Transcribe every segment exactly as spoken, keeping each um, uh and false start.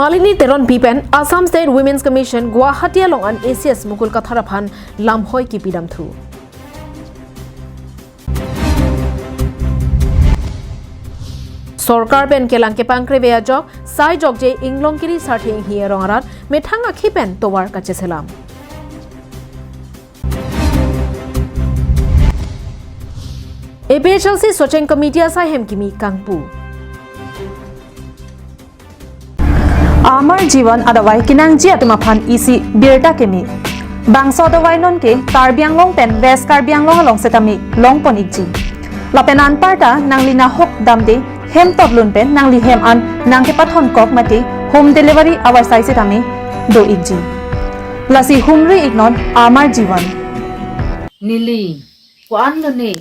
Malini Teronpi pen Assam State Women's Commission Guwahati along an A C S Mukul Kathar aphan lamhoi kipidamthu. Sorkar pen kelang kepangkreve ajok, sai jokje Inglongkiri Sarthe Enghi arong arat methang akhi pen tovar kacheselam. A P H L C Socheng Committee asai hem kimi kangpu. Amar Jivan adavai kenangji atum aphan isi birta keme. Bangso adavai non ke Karbi Anglong pen West Karbi Anglong along setame longpon ikji. Lapen anparta nangli nahok damde hem totlun pen nangli hem an nangkepathon kok mate home delivery avarsai setame do ikji. Lasi humri iknon Amar Jivan. Neli ko-an lo ne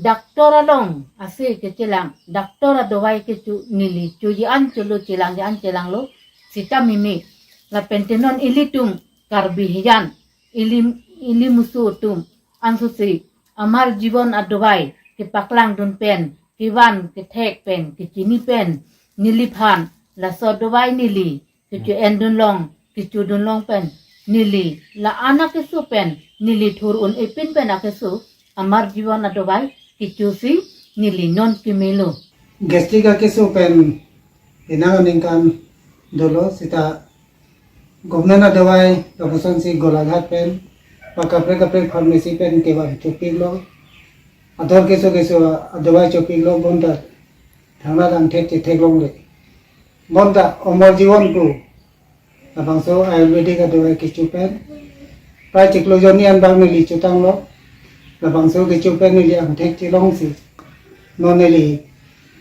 doctor along ase kechelang, doctor adavai kecho neli choji an cholo, chelangji an chelanglo, sita mimi. Lapen te non ilitum Karbi hijan, ili, ili musu atum ansose Amar Jivan adavai kepaklangdun pen, kevan kethek pen, kechini pen, neliphan laso adavai neli kecho-endun long, kechodun long pen neli la-an akeso pen, neli thur un-e pin pen akeso Amar Jivan adavai kechosi neli non kemelo. Gastric akeso pen penang aningkan dolo, sita government adavai lapuson si Golaghat pen ba kaprek kaprek pharmacy pen kevan chopiklo. Ador keso keso adavai chopiklo, bonta thangnat angthek chetheklongle. Bonta Amar Jivan pu labangso Ayurvedic adavai kecho pen prai chiklo jonni an bang neli chotanglo. Labangso kecho pen neli angthek chelongsi non neli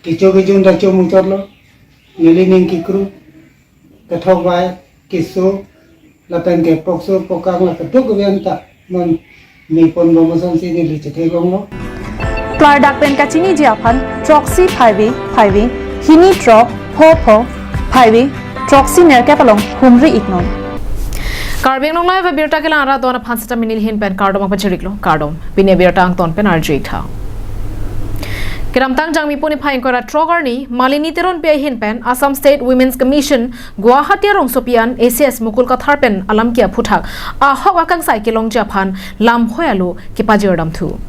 kecho kejun ta chomuchotlo. Neli ning kekru, kethok vai, keso, lapen ke pokso pokang la keduk kevian ta non mepon bom asonsi neli chetheklonglo. Klardak pen kachiniji aphan throksi phaivi phaivi, hini throk pho pho phaivi, throksi nerkep along humri iknon. Karbi Anglong Live abirta kelang arat don aphan seta neli ahin pen kardom apachiriklo, kardom. Pini abirta angton pen arju-ik tha. Kedamtang Jangmi niphai ingkoi ra throk arni Malini Teronpi ahin pen Assam State Women's Commission Guwahati arongsopi an A C S Mukul Kathar pen alam ke aphuthak ahok akangsai kelongji aphan lamhoi alo kepajirdamthu.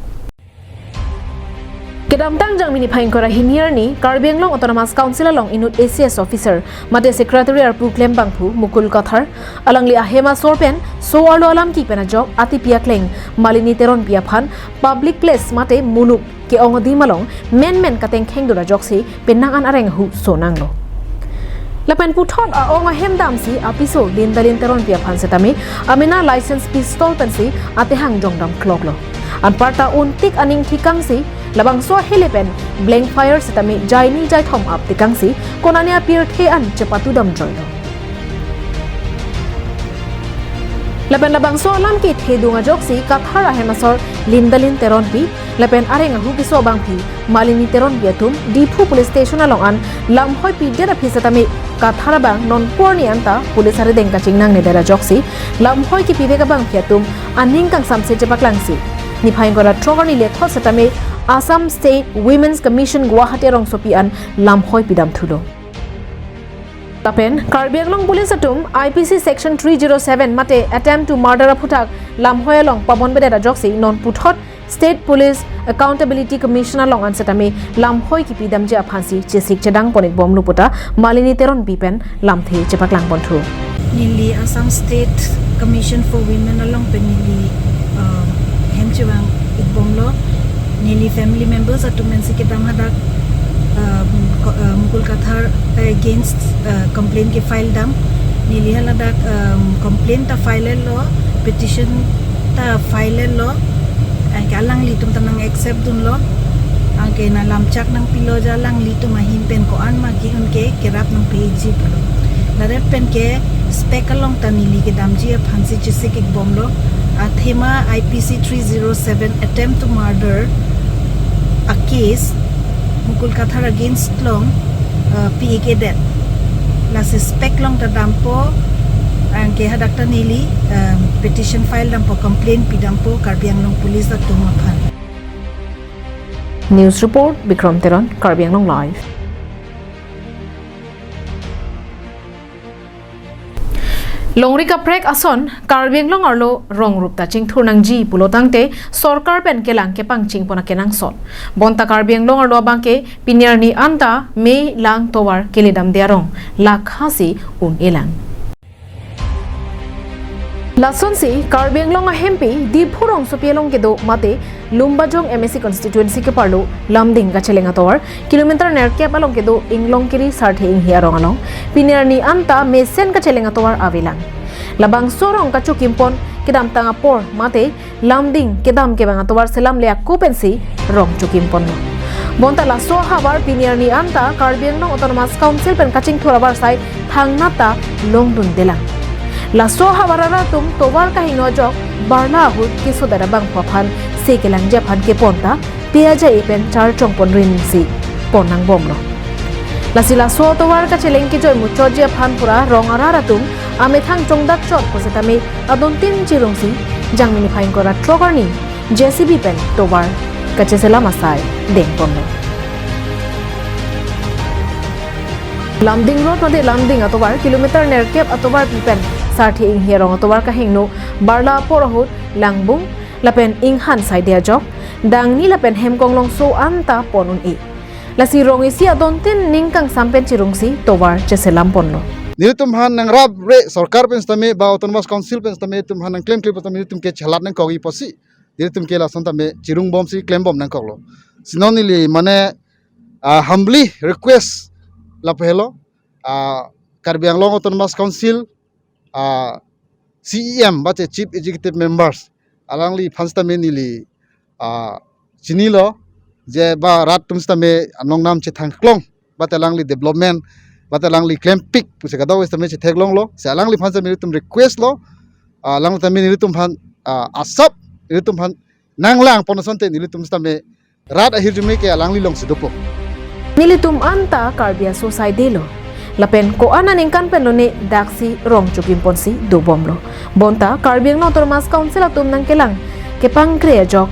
Kedamtang Jangmi niphai ingkoi ra hini arni Karbi Anglong Autonomous Council along inut A C S officer mate secretary arpu klembangphu Mukul Kathar alangli ahem asor pen so-arlo alam ke pen ajok atipi akleng Malini Teronpi aphan public place mate monok ke-ong adim along menmen katengkhengdun ajoksi penang an areng ahu sonanglo. Lapen puthot a-ong ahem damsi apiso Lindalin Teronpi aphan setame amena licensed pistol pensi atehang jongdam kloklo. Anparta untik aning thikangsi labangso ahele pen blank fire setame jaini jaithom aptekangsi konane apirthe an chepatudam joilo. Lapen labangso alam kethedung ajoksi Kathar ahem asor Lindalin Teronpi lapen areng ahu keso abangpi Malini Teronpi atum Diphu Police Station along an lamhoi pidet aphi setame Kathar abang non porni anta police arideng kachingnangnedet ajoksi lamhoi kipivek abangpi atum aning kangsamse chepaklangsi niphai ingkoi ra throk arni lethot setame Assam State Women's Commission Guwahati arongsopi an lamhoi pidamthulo. Lapen Karbi Anglong Police atum I P C Section three zero seven mate attempt to murder aphuthak lamhoi along pabonbedet ajoksi non puthot State Police Accountability Commission along an setame lamhoi kipidamji aphansi chesik chedang pon-ikbomlo puta Malini Teronpi pen lamthe chepaklang ponthu. Neli Assam State Commission for Women along pen neli, uh, hem chevang-ikbomlo. Neli family members atum pensi kedam hadak, um, ko-, uh, Mukul Kathar against, uh, complaint ke-file dam. Neli haladak, um, complaint ta file lo, petition ta file lo. Anke alanglitum ta nang-accept dunlo. Anke nanglamchak nangpilo ja alanglitum ahin pen ko-an ma ke-un ke kerap nangpi-ikji pulo. Ladak pen ke SPEC along ta neli kedamji aphansi chesik-ikbomlo. Athema I P C three zero seven attempt to murder a-case Mukul Kathar against along, uh, pi-ik-edet. Lasi SPEC along ta dampo, anke hadak ta neli, um, petition file dampo, complaint pidampo Karbi Anglong Police atum aphan. News report, Bikram Teron, Karbi Anglong Live. Longri kaprek ason Karbi Anglong arlo rong rup ta chingthur nangji pulo tangte sorkar pen kelang kepangchingpon akenangsot. Bonta Karbi Anglong arlo abangke pini arni anta me lang tovar keledamde arong lakha si un-elang. Lasonsi Karbi Anglong ahempi Diphu rongsopi along kedo mate Lumbajong M A C constituency keparlo Lumding kacheleng atovar kilometer nerkep along kedo Inglongkiri Sarthe Inghi arong along pini arni anta mesen kacheleng atovar avelang. Labangso arong kachokimpon kedamtang apor mate Lumding kedam kevang atovar selamle ako pensi rong chokimponlo. Bonta laso ahavar pini arni anta Karbi Anglong Autonomous Council pen kachingthur avarsai thangnat ta longdundelang. Laso ahavar arat atum tovar kahingno ajok barla ahut kesodet abangphu aphan se kelangji aphan kepon ta pe ajai pen charchongpon rinsi pon nangbomlo. Lasi laso atovar kacheleng kejoi muchotji aphan pura rong arat atum amethang chongdakchot pusitame adontin chirungsi Jangmi niphai ingkoi ra throk arni J C B pen tovar kacheselam asai dengponlo. Lumding Road mate Lumding atovar kilometer nerkep atovarpi pen Sarthe Inghi arong atovar kahingno barla apor ahut langbung lapen inghan saide ajok dangni lapen hem konglongso anta pon un-e. Lasi rong isi adontin ning kangsam pen chirungsi tovar cheselamponlo. Nelitum aphan nangrapre sorkar pen sitame ba Autonomous Council pen sitame nelitum aphan nangklemkle pen sitame nelitum ke chelat nangkok-i pusi nelitum ke lason tame chirungbomsi klembom nangkoklo. Si non neli mane, ah, humbly request lapu helo, ah, Karbi Anglong Autonomous Council, ah, C E M bache Chief Executive Members alangliphan sitame neli, ah, chinilo je ba rat atum sitame anong nam chethangklong bate alangli development bate alangli klempik pusi kadokave sitame chetheklonglo. Si alangliphan sitame nelitum request lo, ah, alang sitame nelitum aphan, ah, asap nelitum aphan nanglangpon asonte nelitum sitame rat ahirjume ke alangli alongsi dopo. Nelitum anta Karbi aso saidelo. Lapen ko-an aningkan pen lone daksi rong chokimponsi dobomlo. Bonta Karbi Anglong Autonomous Council atum nangkelang kepangkre ajok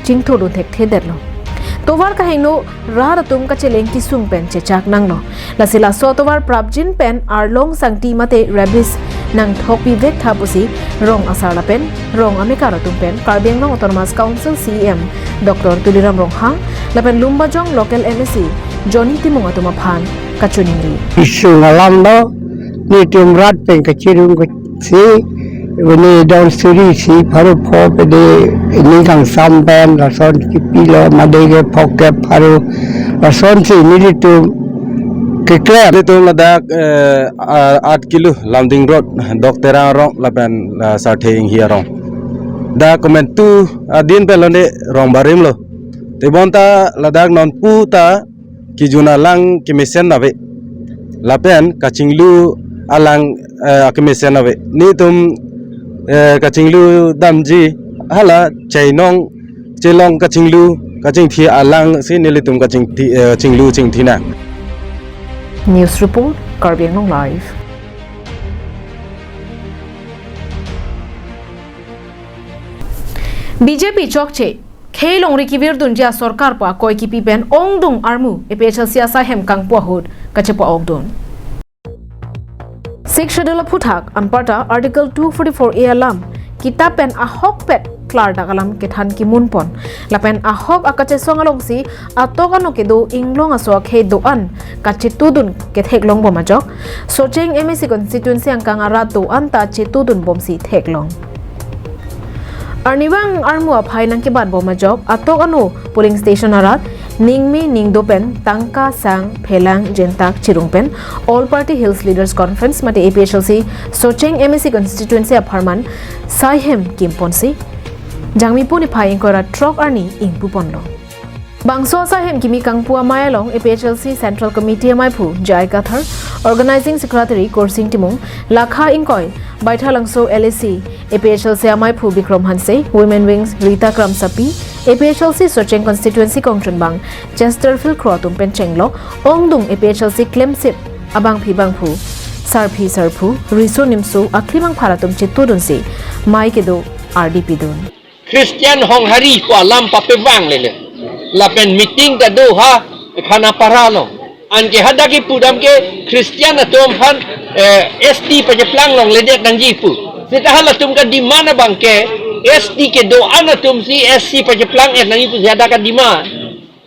chingthurdun thekthedetlo. Tovar kahingno rat atum kacheleng kesung pen chechak nanglo. Lasi laso atovar prapjin pen arlong sangti mate rabies nangthokpi vektha pusi rong asar lapen rong amekar atum pen Karbi Anglong Autonomous Council C E M Doctor Tuliram Ronghang lapen Lumbajong local M A C Johnny Timung atum aphan kachoningri. Kesung alam do, nelitum rat pen kachirung si, uni don suri si pharo pho pede ning kangsam pen lason kipilo mate ke phokep pharo lasonsi nelitum keklem. Nelitum ladak, eh, a-, aat kilo Lumding Road, Dok Terang arong lapen, ah, Sarthe Inghi arong. Dak komantu adin pen lone rong barimlo. Tebonta ladak nonpu ta kejun alang kemesen ave. Lapen kachinglu alang, eh, akemesen ave. Nelitum, eh, kachinglu damji hala chainong chelong kachinglu kachingthi alangsi nelitum kachingthi, eh, chinglu chingthinang. News report, Karbi Anglong Live. B J P chokche, khei longri kevirdunji asorkar pu akoi kipi pen ongdung armu A P H L C asaihem kangpu ahut kachepa-okdun. Sixth Schedule aphuthak anparta Article two forty-four A alam kitap pen ahokpet klardak alam kethan kimunpon. Lapen ahok akachesong alongsi atok ano kedo Inglong aso akhei do-an kachetudun ketheklongbom ajok Socheng M A C constituency angkang arat do-an ta chetudunbomsi theklong. Arnivang armu aphai nangkebatbom ajok atok ano polling station arat ningme ningdo pen Tangka, Sang, Phelang, Jentak, Chirung pen All Party Hills Leaders Conference mate A P H L C Socheng M A C constituency apharman saihem kimponsi Jangmi pu niphai ingkoi ra throk arni ingpuponlo. Bangso asaihem kimi kangpu amei along A P H L C Central Committee amaiphu J I Kathar, Organizing Secretary Kursing Timung, lakha ingkoi Baithalangso L A C A P H L C amaiphu Bikram Hanse, Women Wings Rita Kramsapi, A P H L C Socheng Constituency kongchunbang Chesterfield Kro atum pen chenglok ongdung A P H L C klemsip abangpi bangphu, sarpi sarpo, riso nimso, akli mangphar atum chetudunsi mei kedo ardi pidun. Christian Honghari pu alam papevanglele. Lapen meeting ta do ha Khanapara along. Anke hadak kipudam ke Christian atum aphan eh, S T pacheplang longledet nangji pu. Seta halatum kedemand abang ke, S T kedo-an atum si S C pacheplang-et nangji pu si hadak kedemand.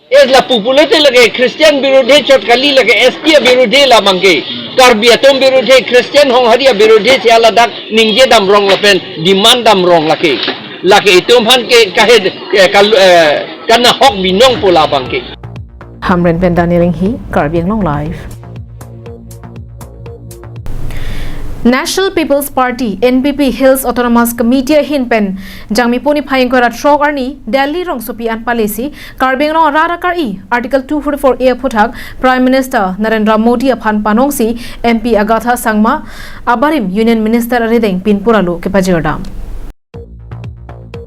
Eh, lapu pulote lake Christian birudhe chot kali, lake S T abirudhe labang ke. Karbi atum birudhe, Christian Honghari abirudhe si haladak ningje damrong lapen demand damrong lake. Lake itum aphan ke kahed, eh, kal-, eh, kanahok binong pu labang ke. Hamren pen Daniel Enghi, Karbi Anglong Live. National People's Party, N P P, Hills Autonomous Committee ahin pen Jangmipo niphai ingkoi ra throk arni Delhi rongsopi an palesi Karbi Anglong arat akari Article two forty-four A aphuthak Prime Minister Narendra Modi aphan panongsi M P Agatha Sangma abarim Union Minister arideng pinpur alo kepajirdam.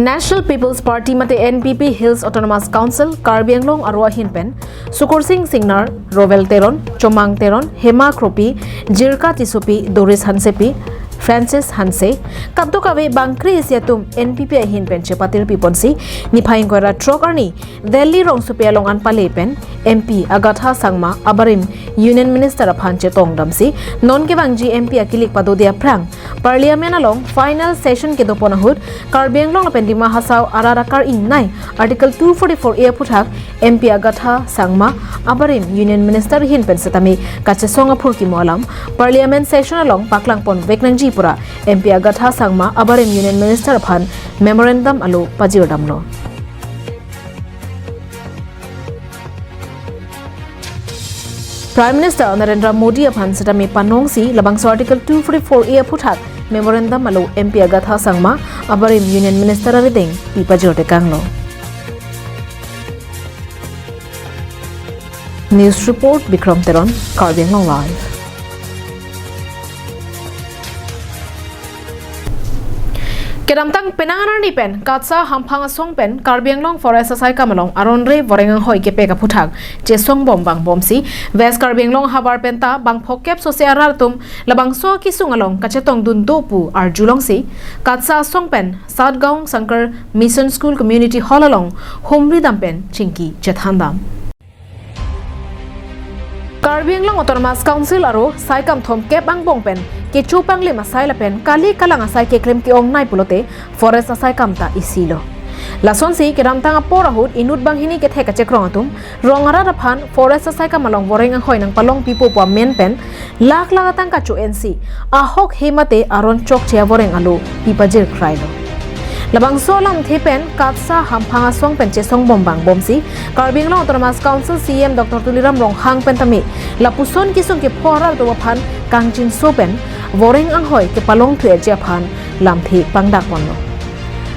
National People's Party mate N P P Hills Autonomous Council Karbi Anglong aro ahin pen Sukursing Singnar, Rovel Teron, Chomang Teron, Hema Kropi, Jirka Tissopi, Doris Hansepi, Francis Hanse, kadokave bangkre isi atum N P P ahin pen chepatirpi ponsi niphai ingkoi ra throk arni Delhi rongsopi along an pale pen M P Agatha Sangma abarim Union Minister aphan chetongdamsi non kevangji M P akilik padode aphrang Parliament along final session kedopon ahut Karbi Anglong lapen Dima Hasao arat akari ingnei Article two forty-four A aphuthak M P Agatha Sangma abarim Union Minister ahin pen setame kachesong aphurkimo alam Parliament session along paklangponvek nangji pura M P Agatha Sangma abarim Union Minister aphan memorandum alo pajirdamlo. Prime Minister Narendra Modi aphan setame panongsi labangso Article two forty-four A aphuthak memorandum alo M P Agatha Sangma abarim Union Minister arideng pipajirtekanglo. News report, Bikram Teron, Karbi Anglong Live. Kedamtang penang arni pen KATSA hamphang asong pen Karbi Anglong Forest asaikam along aron-re voreng anghoi kepek aphuthak chesongbom vangbomsi West Karbi Anglong ahavar penta bang phokep sose arat atum labangso akisung along kachetongdun do pu arjulongsi KATSA asong pen Satgaon Shankar Mission School Community Hall along humridam pen chingki chethandam. Karbi Anglong Autonomous Council aro saikam thomkep angbong pen kecho panglim asai lapen kali kalang asai keklem ke-ongnei pulote forest asaikam ta isilo. Lasonsi kedamtang apor ahut inut banghini kethek kachekrong atum rong arat aphan forest asaikam along voreng anghoi nangpalongpipo pu amen pen lakh lakh atangka cho-ensi ahok he mate aron chokche avoreng alo pipajirkrailo. Labangso alamthe pen KATSA hamphang asong pen chesongbom vangbomsi Karbi Anglong Autonomous Council C E M Doctor Tuliram Ronghang pen tame lapuson kisung kepho arat atum aphan kangchinso pen voreng anghoi kepalongthu-etji aphan lamthe pangdakponlo.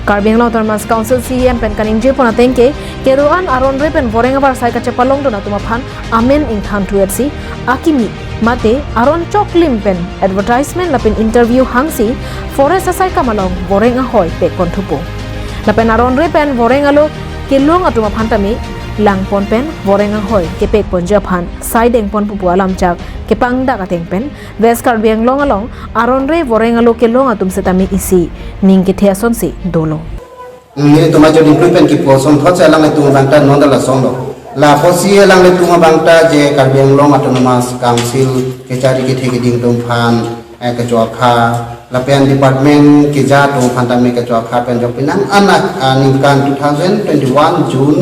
Karbi Anglong Autonomous Council C E M pen kaningjepon ateng ke kedo-an aron-re pen voreng avarsai kachepalongdun atum aphan amen ingthanthu-etsi akimi mate aron choklim pen advertisement lapen interview hangsi forest asaikam along voreng anghoi pekponthupo. Lapen aron-re pen voreng alo kelong atum aphan tame langpon pen voreng anghoi kepekponji aphan saidengponpo pu alamchak kepangdak ateng pen West Karbi Anglong along aron-re voreng alo kelong atum setame isi ning kethe asonsi dolo. Nelitum ajo dingklui pen kipu asonthotsi alanglitum abangta non dala songlo. Lapusi alanglitum abangta je Karbi Anglong Autonomous Council kechari kethe keding atum aphan, eh, kecho apha, lapen department keja atum aphan tame kecho apha pen jok penang anak, ah, ningkan two thousand twenty-one June,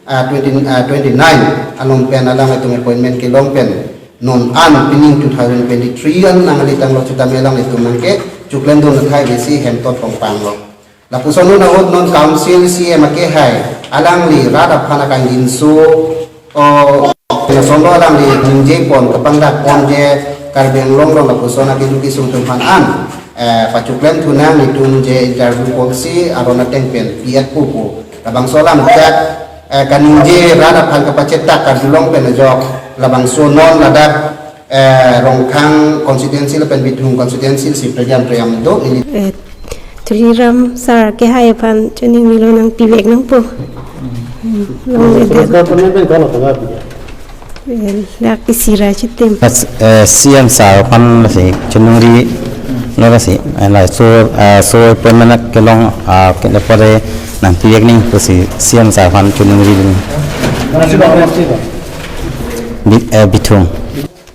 ah, twenty, ah, twenty-nine along pen alanglitum appointment kelong pen non an pining two thousand twenty-three an nangkalitanglo sitame alanglitum nangkechoklemdun athai besi hemtot pongpanglo. Lapuson ahut non council C E M akehai alangli rat aphan akangjinso, o, lasonlo alangli ningjepon kepangdakpon je Karbi Anglong along lapuson akesung kesung atum aphan an, eh, pachoklemthu nang, itum je interview ponsi aron ateng pen pi-etpo pu. Labangso alamchak, eh, kaningje rat aphan kapachetak kardulong pen ajok labangso non ladak, eh, Rongkhang constituency lapen Bithung constituency si prejam prejam do neli. Eh, Tuliram sir kehai aphan choningnilo nangpivek nangpo. Hmm, long Puruskar letter. Pon pen kalo tangga pi. Eh, lak isi ra chitim. As, eh, C M sir aphan lasi choningri lo lasi, eh, laso, eh, so appointment kelong, ah, kene pore nangpivek nangpo pusi C M sir aphan choningri dun. Mana sih, Pak? Mana sih, Pak? Bi-, eh, Bithung.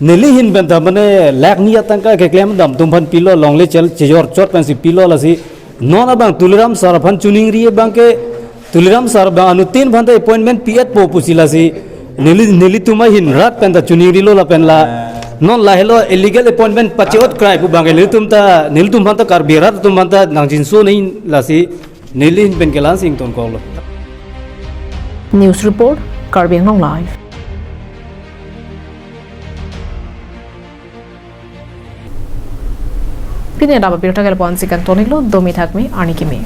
Neli ahin pen ta mane lakh ni atangka keklem dam atum aphan pilo, longle chel chejor chot pensi pilo, lasi non abang Tuliram sir aphan choningri abang ke, Tuliram sir abang anuttin aphan ta appointment pi-etpo pusi, lasi neli, nelitum ahin rat pen ta choningrilo lapen la non lahelo illegal appointment pache-ot krai pu abang ke nelitum ta, nelitum aphan ta Karbi rat atum aphan ta nangchinso nangji, lasi neli ahin pen ke la-ansi ingtonkoklo. News report, Karbi Anglong Live. Pini adap abirta ke lapu-ansi kangtonlo, domi thakmi, arni kimi.